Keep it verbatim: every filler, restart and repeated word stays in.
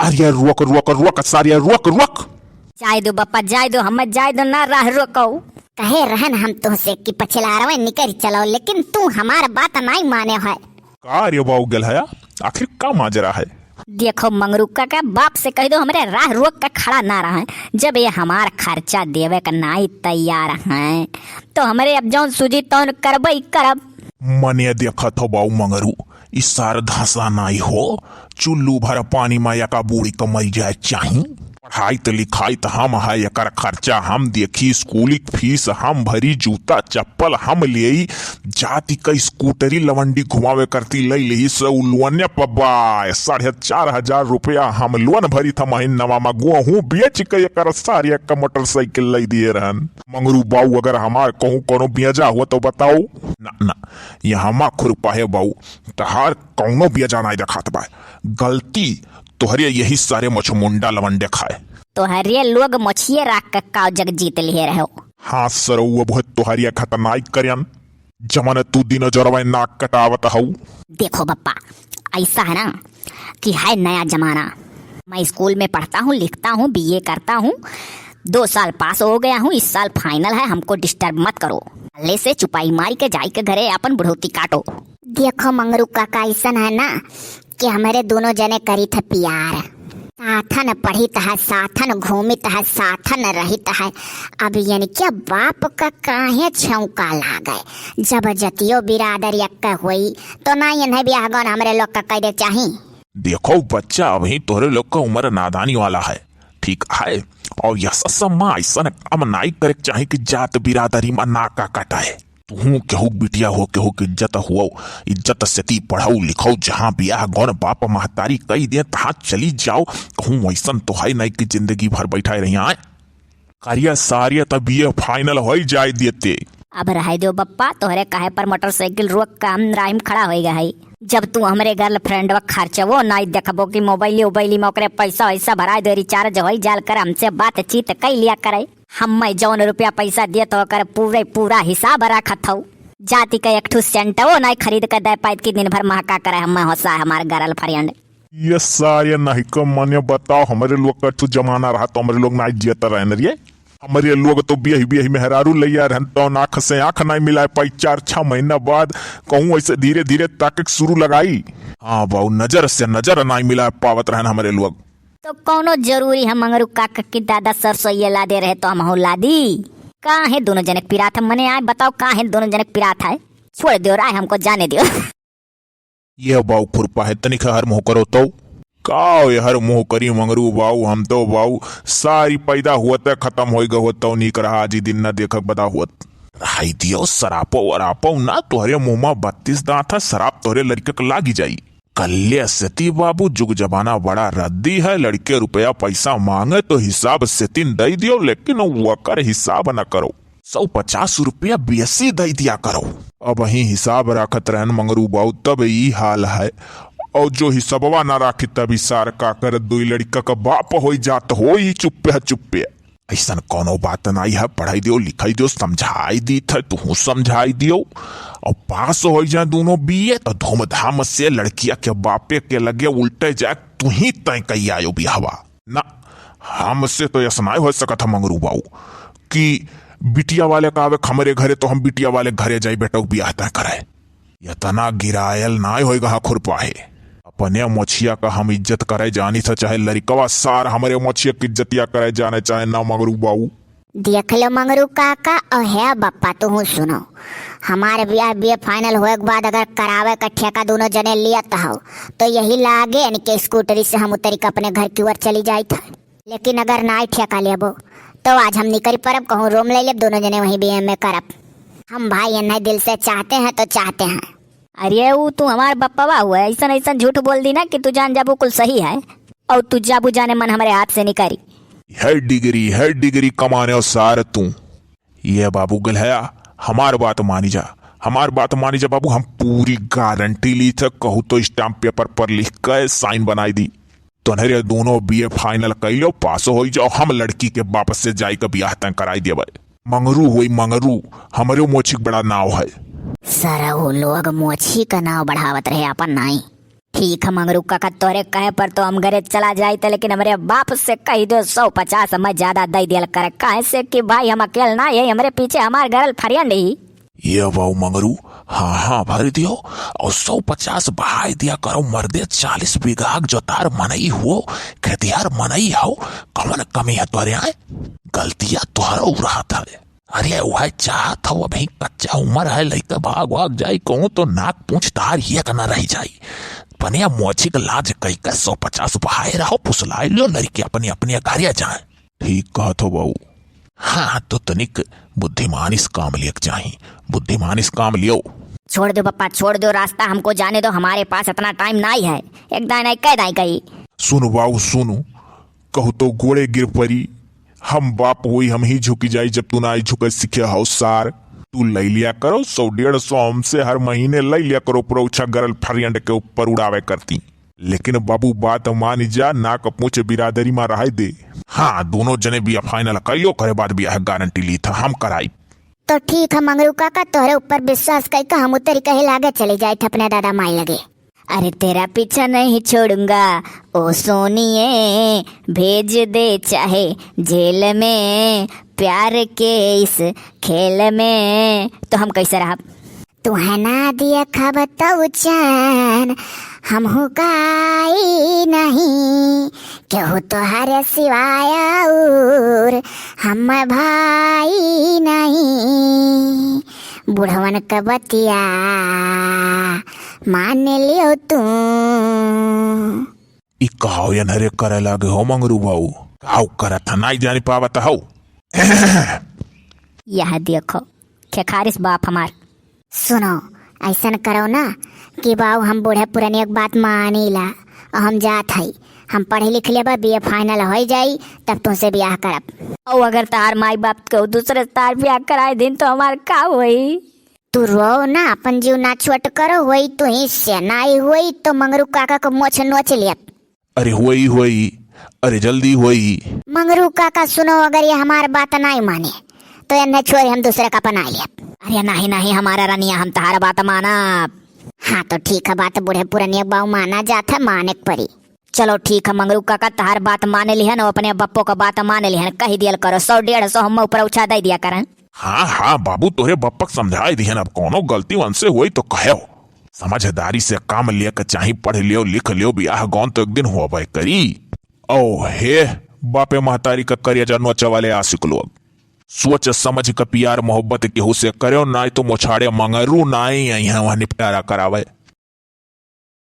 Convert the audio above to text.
अरे रुक, रुक, रुक, सारे रुक, रुक। जाए दो बप्पा, जाए दो, हमें जाए दो, ना राह रोको। कहे रहन हम तुहसे कि पछिलारवे निकरि चलो, लेकिन तू हमार बात नाई माने है। का रे बाऊ गलहया, आखिर का माजरा है? देखो मंगरू काका, बाप से कहि दो हमरे राह रोक के खड़ा ना रहे। जब ये हमार खर्चा देवे का नाई तैयार हैं, तो हमरे अब जौन सूझी तौन करबई करब। मने देखत हो बाऊ मंगरू, ई सार धसा नाई हो, चुल्लू भर पानी मा एका बूड़ी क मरि जाए चाही। पढ़ाई त लिखाई त हम है, एकर खर्चा हम देखी, स्कूली क फीस हम भरी, जूता चप्पल हम लेई, जाति क स्कूटरी लवंडी घुमावे करती लई लिही से उ लोने प बाय साढ़े चार हजार रुपया हम लोन भरी था महीनवा मा, गोहूँ बेच के एकर सारे क मोटरसाइकिल लई दिए रहन। मंगरू बाऊ, अगर हमार कहूँ कोनो बेजा हुआ तो बताओ। ना, ना, ये हमा खुरपा है बाऊ, तहार कौनो बेजा नाई देखात बा। गलती तोहरे यही सारे मछमुंडा लवंडे खाए। तोहरे लोग मछिए राख के काव जग जीत लिहे रहो। हाँ सरऊ, अब है तोहरिया खतरनाक करियन, जमन तू दिनो जरवे नाक कटावत हऊ। देखो बप्पा, ऐसा है ना कि है नया जमाना। मैं स्कूल में पढ़ता हूँ, लिखता हूँ, बीए करता हूँ, दो साल पास हो गया हूँ, इस साल फाइनल है, हमको डिस्टर्ब मत करो। हल्ले से चुपाई मारी के जाई के घरे अपन बुढ़ौती काटो। देखो मंगरू काका, ऐसन है ना कि हमरे दोनों जने करी थे प्यार, साथन पढ़ित है, साथन घूमित है, साथन रहित है। अब इनके बाप का काहे छौंका लागे? जब जतियो बिरादर यक्के होई, तो ना इन्हें ब्याह गौन हमरे लोग का कह दे चाही। देखो बच्चा, अभी तोहरे लोग का उम्र नादानी वाला है, ठीक है? और यह सब मा ऐसन काम नाई करे के चाही कि जात बिरादरी मा नाका कटाए। तुहूँ केहू क बिटिया हो, केहू क इज्जत हुओ, इज्जत सेती पढ़ऊ लिखऊ, जहाँ बियाह गौन बाप महतारी कई दे, तहाँ चली जाओ। कहूँ ऐसन तो है नहीं कि जिंदगी भर बैठाए रही आए। करिया सारिया त बीए फाइनल होई जाए देते। अब रहे दो बप्पा, तोहरे कहे पर मोटरसाइकिल रोक के हम राहिम खड़ा होई गए है। जब तू हमरे गर्लफ्रेंड व खर्चवो नाई देखबो कि मोबाइल उबाइल में ओकरे पैसा वैसा भराए दे, रिचार्ज होई जाल कर, हमसे बातचीत कई लिया करे। हम्मे जौन रुपया पैसा देत हो, ओकर पूरे पूरा हिसाब रखत हौ। जाति का एक ठो सेंटवो नाई खरीद के दे पाइत कि दिन भर महका करे हम्मे होसा हमार गर्लफ्रेंड। ये सारे नहीं को मने बताओ, हमरे लोग का ठो जमाना रहा तो हमरे लोग नाई जियत रहन रे। हमरे लोग तो बियही बियही मेहरारू लैया रहन तो आँख से आँख नाई मिलाए पाई। चार छह महीना बाद कहूँ ऐसे धीरे धीरे ताके शुरू लगाई। हाँ बाऊ, नजर से नजर नाई मिला पावत रहन हमरे लोग। तो कौनो जरूरी है मंगरू काका कि दादा सरसोइया ला दे रहे तो हमहू ला दी? काहे दोनों जनक पिरात है? मने आए बताओ, काहे दोनों जनक पिरात है? छोड़ दियो राय, हमको जाने दियो। ये बाऊ खुरपा है, तनिक हर मुँह करो तो। का ये हर मुँह करी मंगरू बाऊ, हम तो बाऊ सारी पैदा हुआ त खत्म होई गए होत तो नीक रहा, आज ही दिन ना देखक बदा हुआ। हाय दियो, सरापो वरापो ना, तोहरे मुँह मा बत्तीस दाँत है, सराप तोहरे लड़के के लागी जाई। कल्ले सेती बाबू, जुग जमाना बड़ा रद्दी है, लड़के रुपया पैसा माँगे तो हिसाब सेतिन दई दियो, लेकिन वकर हिसाब न करो, सौ पचास रुपया बेसी दई दिया करो। अबहीं हिसाब राखत रहन मंगरू बाऊ, तब ई हाल है। और जो हिसबवा ना राखी तब ई सार का करत, दुई लड़का का बाप होई जात होई चुप्पे चुप्पे। ऐसन कौनो बात नाई है, पढ़ाई दियो, लिखाई दियो, समझाई दीत है, तुहूँ समझाई दियो। और पास होई जाए दोनों बीए तो धूमधाम से लड़किया के बापे के लगे उल्टे जाए, तुही तय कई आयो बियाहवा। ना, हमसे तो ऐसा नाई हो सकत है मंगरू बाऊ कि बिटिया वाले का आवे हमरे घरे तो हम बिटिया वाले घरे जाई बेटा बियाह तय कराए। इतना गिरायल नाय होएगा हा खुरपाहे। अपने मोछिया का हम इज्जत करे जानी था, चाहे लड़कवा सार हमरे मोछिया की इज्जतिया करे जाने, चाहे ना मंगरू बाऊ। देख लो मंगरू काका, और हे बप्पा तुहूँ सुनो, हमारे ब्याह बीए फाइनल होए के बाद अगर करावे का ठेका दोनों जने लियत हो, तो यही लागे इनके स्कूटरी से हम उतरी के अपने घर की ओर चली जाई था। लेकिन अगर नाई ठेका लेबो, तो आज हम निकरी परब, कहूँ रूम ले लेब, दोनों जने वहीं बीए में करब। हम भाई इन्हें दिल से चाहते हैं तो चाहते हैं। अरे ऊ तू हमार बप्पवा हुआ, ऐसन ऐसन झूठ बोल दी ना कि तू जान जाबू कुल सही है, और तू जाबू जाने मन हमरे हाथ से निकरी। है डिग्री, है डिग्री कमाने और सार तू। ये बाबू गलहया, हमार बात मानी जा, हमार बात मानी जा बाबू, हम पूरी गारंटी ली थे, कहू तो स्टाम्प पेपर पर लिख के साइन बनाई दी। तोहरे दोनों बीए फाइनल कइलो, पास होई जाओ, हम लड़की के बाप से जाई के बियाह तय कराई देबे। मंगरू होई मंगरू, हमरे मोछी के बड़ा नाव है। सरऊ लोग मोछी का नाव बढ़ावत रहे, अपन नाई। ठीक है मंगरू काका, तोहरे कहे पर तो हम घरे चला जाइत, लेकिन हमरे बाप से कहि देउ सौ पचास मत ज्यादा दइ दियल करे, काहे से कि भाई हम अकेल ना है, हमरे पीछे हमार girlfriend ही। ये बाऊ मंगरू, हाँ हाँ भरि दियो अउर सौ पचास बहाइ दिया करो मर्दे, चालीस बीघा क जो तोहार मनई हुओ, खेतिहर मनई हो, कवन कमी है तोहरे आए? गलतिया तोहरो रहत है। अरे वह चाहत हौ, अबहीं कच्चा उमर है, लइका भाग वाग जाई कहूँ तो नाक पूँछ तोहार एक न रहि जाई। पनिया मोछी क लाज कइ के सौ पचास बहाए रहो, फुसलाए लियो लड़की अपनी अपनी घरे जाए। ठीक कहत हौ बाऊ। हाँ तो तनिक बुद्धिमानी से काम लियक चाही, बुद्धिमानी से काम लियो। छोड़ दो पप्पा, छोड़ दो, रास्ता हमको जाने दो, हमारे पास इतना time नाहीं है। एक दाई नाहीं कै दाई कही। सुनु बाऊ सुनु, कहू तो गोड़े गिर परी। हम बाप होई, हमहीं झुकि जाई, जब तू नाहीं झुके सीखे हौ सार। तू लइ लिया करो सौ डेढ़ सौ हमसे हर महीने लइ लिया करो, परोछा girlfriend के ऊपर उड़ावे करती। लेकिन बाबू बात मानि जा, नाक पूँछ बिरादरी मा रहइ दे। हाँ, दूनो जने बियाह final कइ लियो, ओकरे बाद बियाह guarantee लीत हम कराई। तो ठीक है मंगरू काका, तोहरे ऊपर विश्वास कइ के हम उतरि कहे लागे चली जाइत अपने दादा माई लगे। अरे तेरा पीछा नहीं छोड़ूंगा ओ सोनिए, भेज दे चाहे जेल में, प्यार के इस खेल में। तो हम कैसे रहब? तुहे ना देखब तौ चैन हमहू काई नहीं, केहू तोहरे सिवाय अउर हम भाई नहीं। बुढ़वन क बतिया मान लियो तू। ई काव एन्हरे करे लागे हो मंगरू बाऊ? काव करत ह, नाई जानि पावत हौ। यह देखो, खेखारिस बाप हमार। सुनो, अइसन करो ना कि बाऊ हम बूढ़े पुरनिया क बात मानी ला, अउर हम जात हई, हम पढ़ लिख लेबा, बीए final होइ जाई, तब तुमसे बियाह करब। अउर अगर तहार माई बाप केहू दूसरे से तहार बियाह कराए दिन तो हमार का होई? तू रो ना, अपन जीव ना छोट करो, होई तुही से, नाई होई तो मंगरू काका क मोछ नोच लेब। अरे होई, होई, अरे जल्दी होई। मंगरू काका सुनो, अगर ये हमार बात नाई माने तो एन्हे छोड़ हम दूसरे का अपना लेब। अरे नाहीं, नाहीं, हमारा रनिया, हम तहार बात मानब। हाँ तो ठीक है, बात बूढ़े पुरनिया बाऊ माना जात है, माने क परी। चलो ठीक है मंगरू काका, तहार बात मान लिहन, अपने बप्पो क बात मान लिहन, कहि दियल करो, सौ डेढ़ सौ हम ऊपर उछा दइ दिया करन। हाँ, हाँ, बाबू, तोहरे बप्पा क समझाइ दिहन, अब कौनो गलती वनसे होई तो कहेव। समझदारी से काम लिया के चाही, पढ़ लियो, लिख लियो, बियाह गौन तो एक दिन होबे करी। ओ हे, बापे महतारी क करेजा नोचे वाले आशिक लोग, सोच समझ के पियार मोहब्बत केहू से करेव, नाई तो मोछाड़े मंगरू नाई अइहैं वहाँ निपटारा करावे।